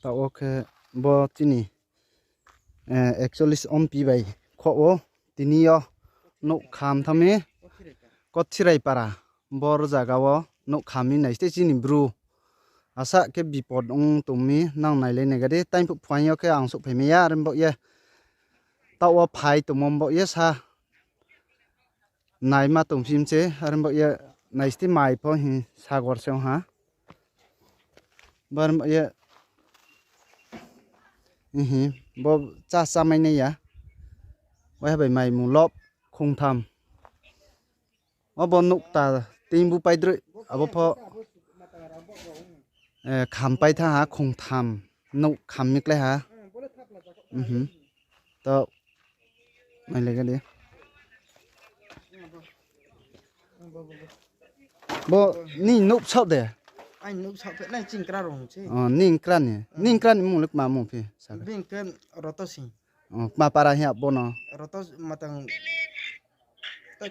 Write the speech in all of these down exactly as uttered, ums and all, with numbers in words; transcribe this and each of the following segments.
Taoh wo khe bo chini, eh, ekchollis ompi bai khoh wo tini yo nouh kham thanng mi Kothirai para. Bor zaga wo nouh kham mi nai ste chini bru. Asa khe bipod ong tong mi nang nailai nai ga di. Taing phuh phuaing yo khe ang souhphai mai ya, are baoh ye. Taoh wo phai tongmo baoh ye sa. Naima tongphim se, are baoh ye nai ste mai pho hing sagor se ong ha. Bar ye, ihi, bo chá chá mai nai ya. Waiha bai mai mulop khongtham. Obo nouh ta teing bu pai droi, abo pho, eh, khampai thanng ha khongtham. Nouh kham mi klái ha. Mhm. To, mai le ga di. Bo ni nouh bsaoh de? Ai nouh bsaoh phe nai chingkra rong se. O, ningkra ni. Ningkra ni mung le kma mung phi? Bini khe Roto Sing. O, kma para hing ya bo no? Roto matang.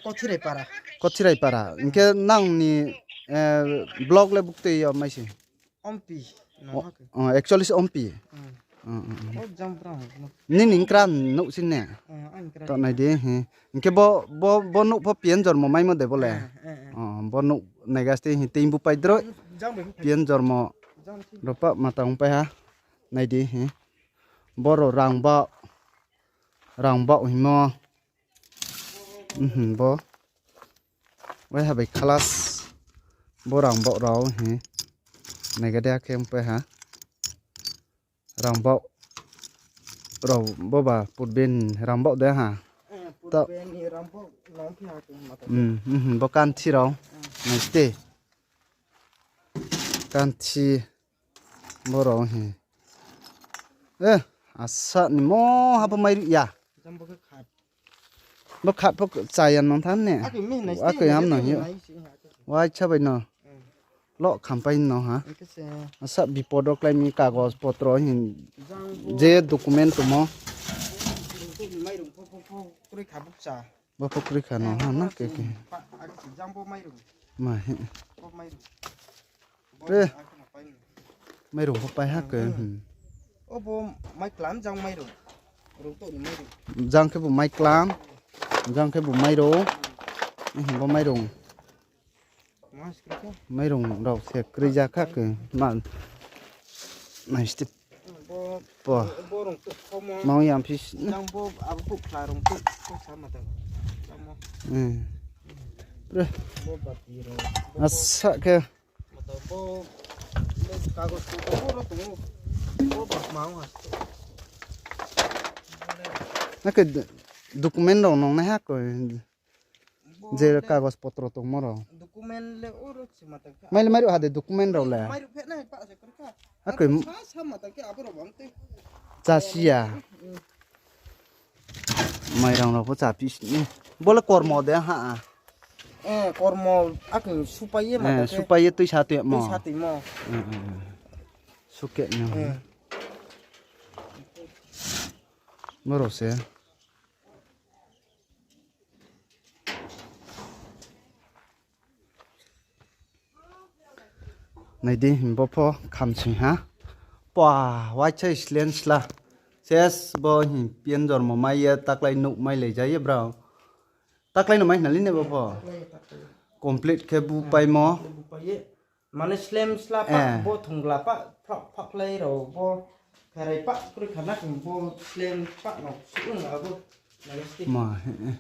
Kothirai para. Kothirai para. Hing khe nang ni, eh, block le buktui yo mai se? Ompi. O, ekchollis ompi. Hmm. Hmm, hmm, hmm. O, jang brang. Nini nkra nouh sin ne? Hmm, ang nkra. To nai di, hi. Hing khe bo, bo, bo nouh pho pian jormo maimo de bo le? Hmm, hmm, hmm. O, bo nouh nai ga ste hi teing bu pai droi. Jang bai. Pian jormo. Jang si. Ropa mata ong pai ha. Nai di, hi. Boro rang ba, rang ba himo. Mhm, bo. Waiha bai khalas. Bo rang baoh rao hi. Nai ga de akhe ong pai ha. Rang baoh rao bo ba purbe ni rang baoh de ha. Eh, ta- purbe ni rang baoh no phi ha khe mata. Hmm, mhm, bo kanthi rao. Hmm. Nai ste. Kanthi. Boro hi. Eh, asa ni mo ha bo mai ri ya. Jang bo khe khat. Bo khat pho chaya nong than ne. Akoi mi nai. Akoi ham nai yo. Wai cha bai no. Hmm. Lo khampai no ha. Hing khe se. Asa bipod wo klái mi kagos potro hin. Jang bo. Je document tongmo. Mairung pho, pho, pho, kroi kha bukcha. Bo pho kroi kha no ha na ke ke. Pa, akhe se jang bo mairung. Ma he. Bo mairung. Pre. Mairung pho pai ha ke, hmm. O bo mai klam jang mairung. Rung to ni mairung. Jang khe bo mai klam. Jang khe bo mairung. Hmm, bo mairung. Mairung rao se kroi ja kha ke. Ma. Nai stip. Bo, bo rung to khomo. Mau yang phis. Jang bo abo bo khla rung to. Ko sa ma tang. Jang mo. Hmm. Pre. Bo bati rung. Asa khe. Mata bo, le kagos ko bo ro tong, bo ba ma ha. Na ke d-, document rao nong nai ha ko. Bo je le kagos potro tongmo rao. Document le oro se mata khe. Mai le mairuh ha de document rao le. Mairuh phe nai pa se kor kha. Ha ko. Aro sa sa mata khe abo rao bang te. Chasiya. Mm. Mairang rao pho cha phi sini. Bo le kormo de ha. Eh, kormo, akhe supai ye ma. Eh, supai ye tuisa tuimo. Tuisa tuimo. Eh, eh, eh. Suke no. Eh. Boro se. Nai di, bo pho khamsing ha. Pa, waisa slen sla. Ses bo hin pian jormo mai ye, taklai nouh mai lai ja ye brao. Taklai no mai hna li ne bo pho. Complete khe bu paimo. Mane slem sla pa, eh, bo thongla pa, phlak phaklai rao bo. Kherai pa, kroi khana khe bo slem pa no, sung abo. Nai sti. Ma, eh, eh.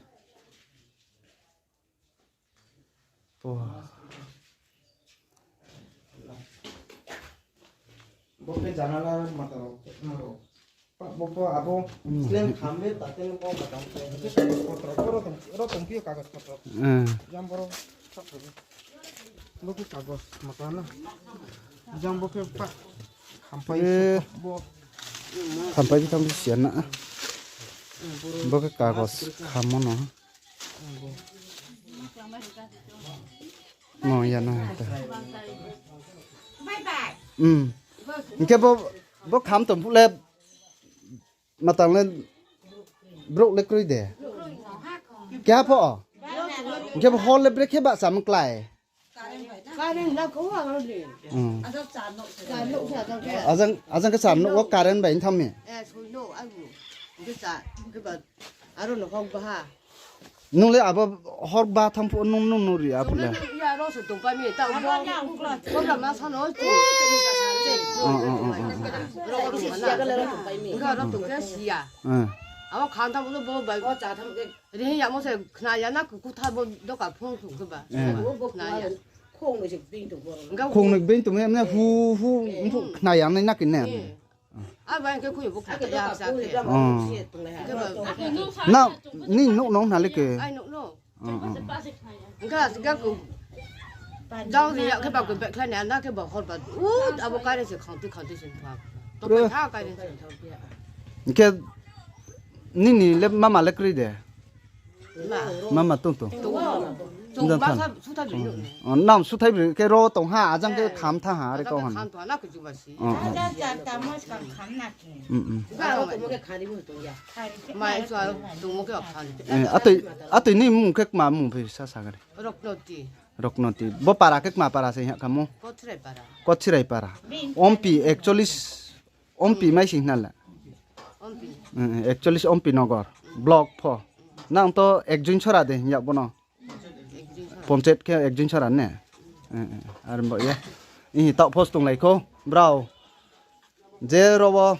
Bo khe janala mata rao, ma rao. Pa, bo pho abo, hmm, slem kham le, tate bo mata rao. Kagos potro, oro tong, oro tong phi yo kagos potro. Hmm. Jang boro, bo khe kagos mata na. Jang bo khe pa, khampai, eh, bo. Khampai bi tang bi siya na. Hmm, boro. Bo khe kagos khamo no. Hmm, bo. Mo ya na ta. Hmm. Hing khe bo, bo kham tong phuh le, matang le brouh le kroi de. Keha pho. Hing khe bo hor le brekhe bahcha mklái. Current na kho ang ni. Hmm. Ajang, ajang khe cham nuh wo current bai thang mi. Eh, soi no, ai bu. Hing khe cha, hing khe ba, aro no hok baha. Nung le abo hor ba thang phuh nung, nung, nung ri a phuh le. Ya ro se tong pai mi, ta bo. Ko la ma sa no, tu. Oh, oh, oh, oh, oh. Ro ro ma na. Ga ro tong khe si ya. Eh. Abo khan thang bo bo bai. Ko cha thang khe. Ri ya mo se khna ya na, ku, ku tha bo doka phone thung khe ba. Eh. Khna ya. Khong noi being tong, emne hu, hu, mphuh khna ya nai na khe ne. Abo ang khe khoi bo khna ya sa khe. Oh. Khe ba. Na, ni nouh no hna le khe. Ai nouh no. Oh, oh. Ga, ga ku. Dang ni ya khe ba ku bek khlai na, na khe ba hor ba. U, abo kare se khangti, khangti se thang. To khe tha kare se. Khe nini le mama le kroi de. Mama tong tong. Tong. Nang suthai bri khe ro tong ha, ajang khe kham tha ha, are kau ha. Oh, oh. Mm, mm. Eh, atoi, atoi ni mung khe kma mung phi sa sa gari. Roknoti. Roknoti. Bo para khe kma para se hing kha mo? Kochirai para. Kochirai para. Ompi ekchollis, Ompi mai sing hna la. Ompi. Eh, eh, ekchollis Ompi Nogor. Block pho. Nang to Ekjoinsora de hing ya bono. Ponchayat khe Ekjoinsora ne. Eh, eh, ar bo ye. Ihi taoh pho se tonglai kho. Brao. Je ro wo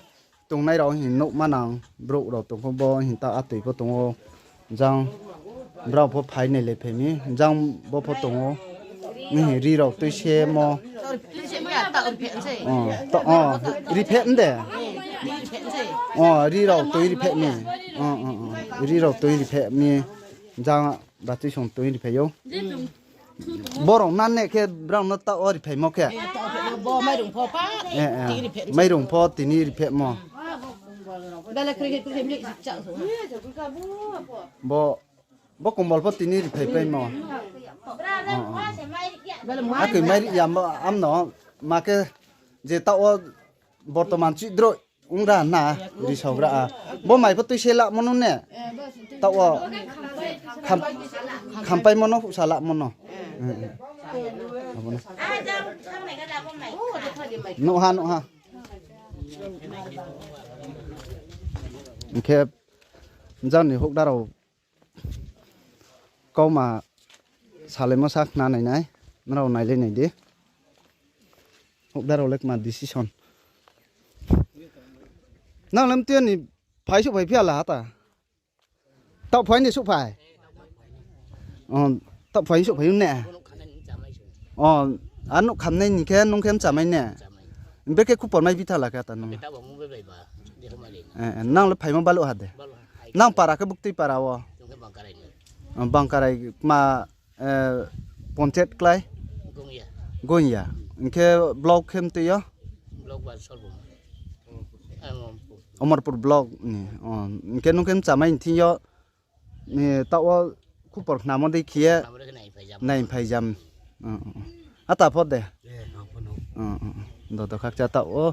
tongnai rao hing nouh manang. Brouh rao tong kho bo hing ta atoi pho tong ou. Jang brao pho phai nai le phai mi, jang bo pho tong ou. Nini ri rao tui se mo. Oh, to, oh, ri phe de. Oh, ri rao tui ri phe mi. Oh, oh, oh. Ri rao tui ri phe mi. Jang ba tui song tui ri phe ou. Borok nan ne khe brao no ta o ri phaimo khe. Bo mairung pho pa. Eh, eh. Mairung pho tini ri phemo. Bo, bo kombol pho tini ri phai paimo. Oh, oh. Akoi mai ri ya mo, amno ma khe je ta o bortoman chidro. Ong ra na, ri saogra a. Bo mai pho tui se la mo no ne. Ta o. Kham, khampaimo no, husa la mo no. Eh, eh. Abo no. Nuh ha, nuh ha. Hing khe jang ni houhda rao kauma salaimo sa khna nai nai, nrao nailai nai di. Houhda rao le kma decision. Nang le mtui ni phai souhphai phi ya la ha ta? Taoh phai ni souhphai? Oh, taoh phai souhphai ne? Oh, a nouh khamnai ni khe nung khe mchamai ne? Brekhe khupor mai bi tha la khe ta nung? Eh, eh, nang le phaimo baluh ha de? Nang para khe buktui para wo? Oh, Bangkarai kma, eh, ponchayat klái? Gonya. Hing khe block khe mtui yo? Omorpur block ni. Oh, hing khe nung khe mchamai ni thing yo, taoh wo khupor khnamo dei khe ye nai phai jam. Oh, oh. Ata pho de? Dodo khakcha taoh wo.